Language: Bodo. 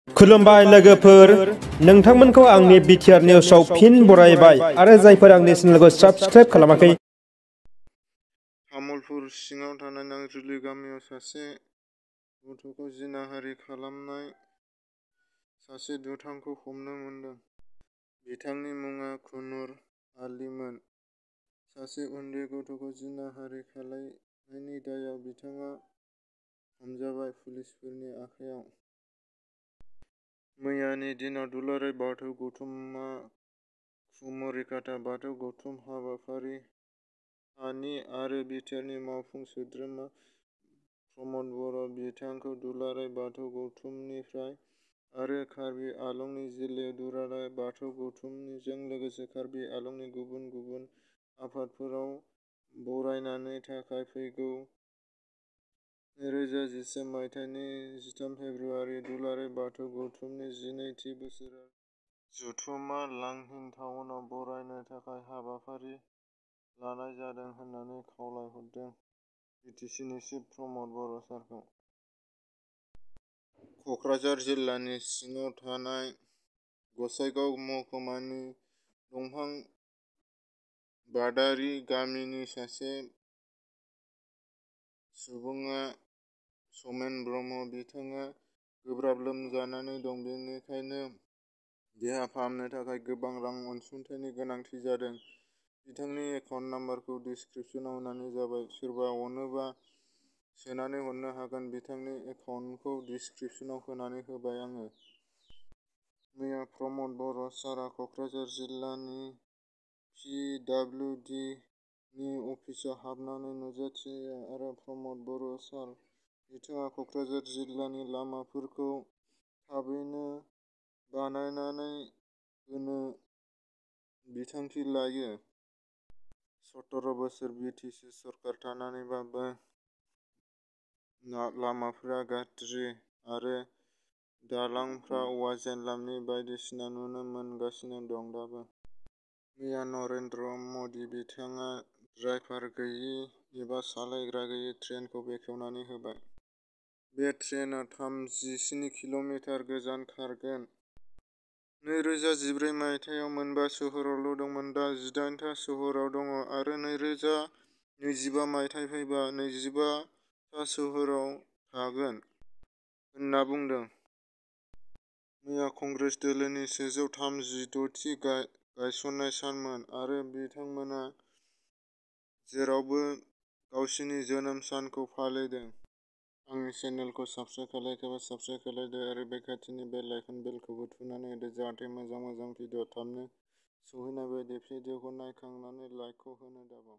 खुलुमबाय लोगोफोर, नोंथांमोनखौ आंनि बिटिआर निउसआव फिन बरायबाय आरो जायफोर आंनि चेनेलखौ साबस्क्राइब खालामाखै। तामुलपुर सिङाव थानाय नांजुलि गामियाव सासे गथ'खौ जिनाहारि खालामनाय सासे दुथांखौ हमनो मोनदों। बिथांनि मुङा कुनुर आलीमोन। सासे उन्दै गथ'खौ जिनाहारि खालामनायनि दायआव बिथाङा हमजाबाय पुलिसफोरनि आखायाव। मैयानि दिनाव दुलाराय बाथौ गौथुमा कुमरिकाटा बाथौ गौथुम हाबाफारिहानि आरो बिटिआरनि मावफुं सोद्रोमा प्रमद बर' बिथांखौ दुलाराय बाथौ गौथुमनिफ्राय आरो कार्बि आंलंनि जिल्लायाव दुलाराय बाथौ गौथुमजों लोगोसे कार्बि आंलंनि गुबुन गुबुन आफादफोराव बरायनायनि थाखाय फैगौ 2013 मायथाइनि 13 फेब्रुआरि दुलाराय बाथौ गौथुमनि 12थि बोसोरारि जथुम्मा लांहिन टाउनाव बरायनो थाखाय हाबाफारि लानाय जादों होननानै खावलायहरदों बिटिसिनि चिफ प्रमद बर' सारखौ। क'क्राझार जिल्लानि सिङाव थानाय गसाइगाव महकुमानि दंफां बादारि गामिनि सासे सुबुङा समेन ब्रह्म। बिथाङा गोब्राब लोमजानानै दं, बेनिखायनो देहा फाहामनो थाखाय गोबां रां अनसुंथाइनि गोनांथि जादों। बिथांनि एकाउन्ट नाम्बारखौ डिसक्रिप्शनाव होनाय जाबाय। सोरबा अनोबा सोनानै हरनो हागोन। बिथांनि एकाउन्टखौ डिसक्रिप्शनाव होनानै होबाय आङो। मैया प्रमद बर' सारआ क'क्राझार जिल्लानि PWD नि अफिसाव हाबनानै नुजाथियो आरो प्रमद बर' सार बिथाङा क'क्राझार जिल्लानि लामाफोरखौ थाबैनो बानायनानै होनो बिथांखि लायो। 17 बोसोर बिटिसि सरकार थानानैबाबो लामाफोरा गाज्रि आरो दालांफ्रा औवा जेनलाबनि बायदिसिना नुनो मोनगासिनो दं दाबो। मैया नरेन्द्र मदि बिथाङा ड्राइभार गैयि एबा सालायग्रा गैयि ट्रेनखौ बेखेवनानै होबाय। बे ट्रेनआ 37 किल'मिटार गोजान खारगोन। 2014 मायथाइयाव मोनबा सोहोरावल' दंमोन, दा 18 था सोहोराव दङ आरो 2025 मायथाइ फैबा 25 था सोहोराव थागोन होनना बुंदों। मैया कंग्रेस दोलोनि 136थि गायसननाय सानमोन आरो बिथांमोना जेरावबो गावसिनि जोनोम सानखौ फालिदों। आंनि चेनेलखौ साबस्क्राइब खालायाखैबा साबस्क्राइब खालायदो आरो बे खाथिनि बेल आइकन बेलखौबो थुनानै होदो जाहाथे मोजां भिडिअ थाबनो सौहैनाय बायदि। भिडिअखौ नायखांनानै लाइकखौ होनो दाबाव।